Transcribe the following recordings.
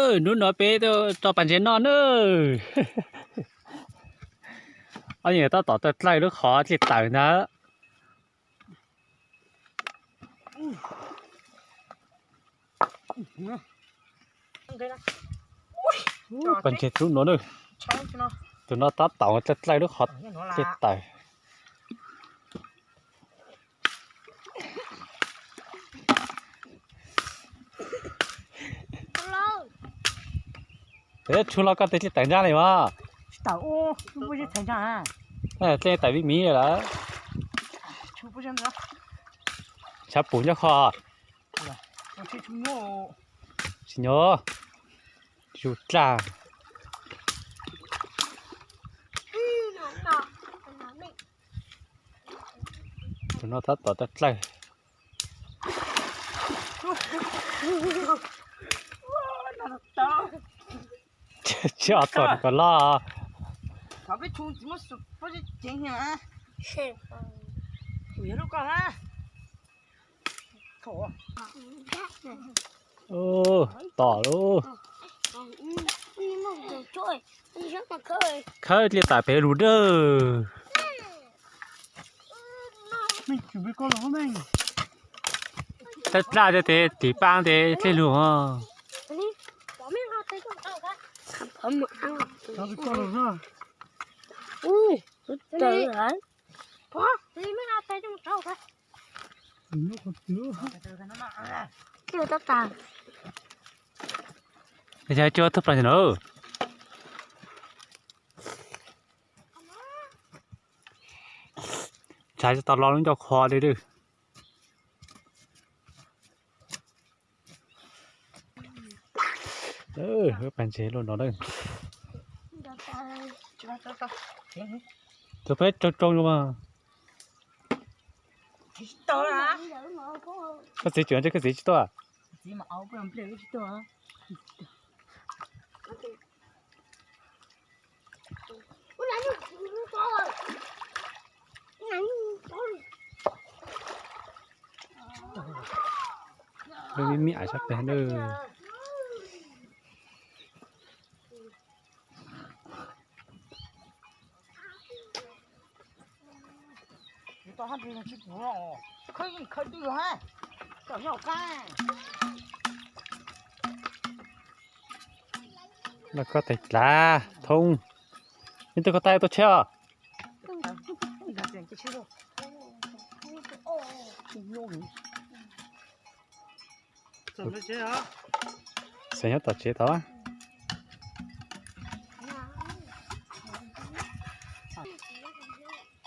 Hnub no peb tuaj tso pas ntses noj na. Ob niag tab tom tawm dlawg lub qhov dlej tawm ntag. Pas ntses rub no na. Tus no tab tom dlawg dlawg lub qhov dlej tawm. Tsuag los koj tes dlej tawm ntsaj li mas. Dlej tawm vij miv lawm. Tshav pum nyob kho. Tsis nyob. Zus dlaj. Tus no tab tom dlawg dlawg. Tsis ob tom kom loj. Tom lauj. Khawb dlej tawm pem lug dawb. Tab dlaj tes tim paab tes dlej lug. Yog cua tub plaws no. Tshav tsis tau los lub ncauj qhuav li lawm. Pas ntses luaj no lawm. Tus peb tsoo tsoo no mas. Koj txiv tseem ntsib koj txiv tsis tuaj. Lub me me aiv sab pem na. Laj koj tes dlav thoob. Yeej tuaj koj tais tuaj tshiab os. Xeem nyob tom tsev tod.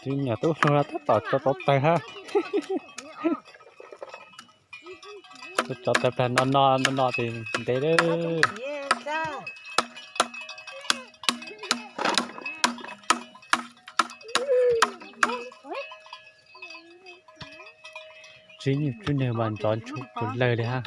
Tus nyuam tub hluas tab tom tso tau tawg hab. Tso tawg plag no no no no ces ntev lawm. Tsis nyuj tsis nws mas nrov ntshoo puas lawg li hab.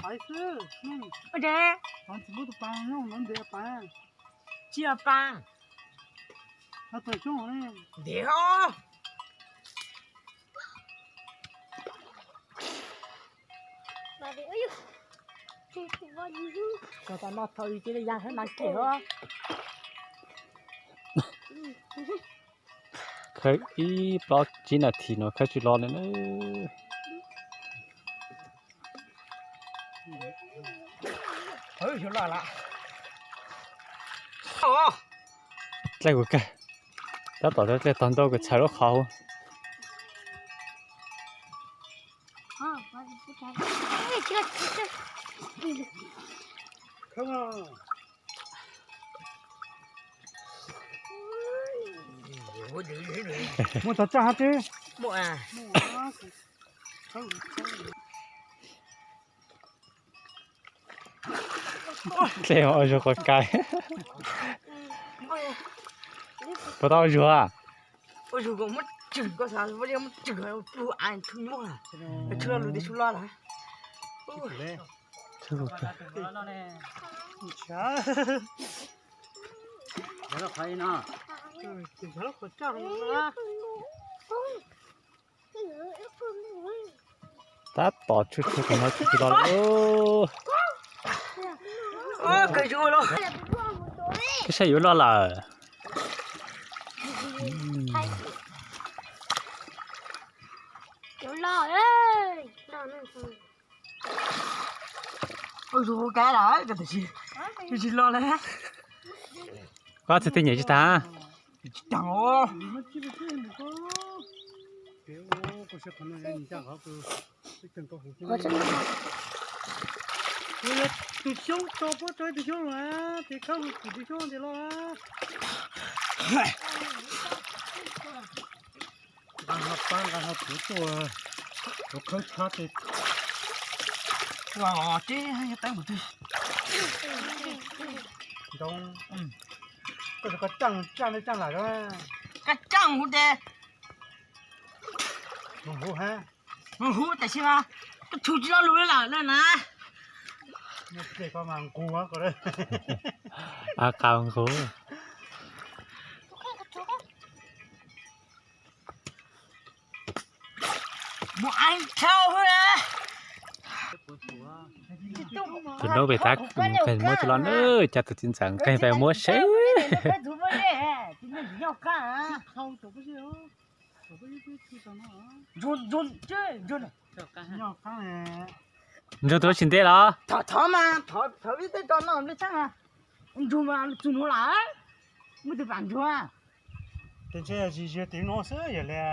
Khawb ib plaub tsib nas this no khawb tsis los li na. Dlej kuv kawg, tab tom dlej tog ntau kuv txhawv lub qhov. Muaj tov tsaj hab tib. Dlej ua zuag qhov kais. Puas tau ua zuag? Tab tom tshuaj tshuaj tus no tsis los li. Kawg saib yuav loj lawm. Ua tsis tau nyem tsis tas. Tus xyoob tso puab tso ib tug xyoob los, tes khawb tus xyoob tes los. Nqa hlo pab nqa hlo puav tuaj, puav khawb tshab tes. Teb yog teeb mus twg. Ntoo, koj tseem koj caaj caaj li caaj lam. Koj caaj huv tes. Huv hab, huv tab sis mas koj tshum tsis lo lus li lawm na. Tes koj mas nqus ko. A qab nqus. Tus nraug pem tab nqes muab tsis lo na, cas tus txiv ntxawm nqes pem muab seb. Ntsuag tus tsis ntev los? Ntsuag mas txug nuav lawm, muaj tus pam ntsuag.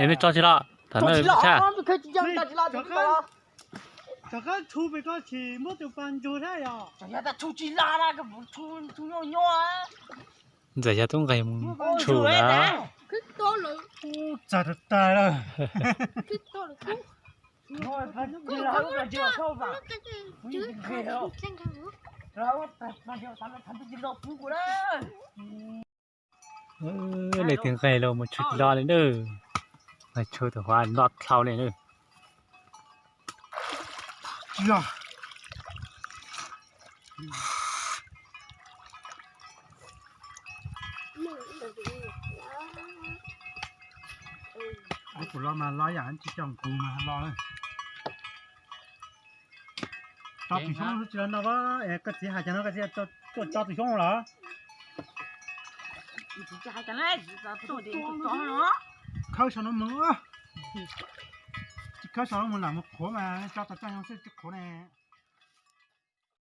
Es mej tso tsis los? Thaum no tshaj. Rov qab tshum pem ko tsis muab tus pam ntsuag thiab yog? Txawm yog tas tshum tsis los na, tshum nyob nyob. Ntxawm yog tub nqes mus tshum lawm. Txawm tag lawm. Leej twg nqes los mus tshum tsis lo li na. Nqes tshum tus huav noj dlhau li na. Kuv los mas los yam tsis coj kuv mas los. Tso tus xyoob tsis los no, koj txiv hais cas no koj txiv tuaj tso tus xyoob los? Khawb saum no mus, tsis khawb saum no mus lam mus qhuav mas tso tau caij xyoob xwb tsis qhuav ne.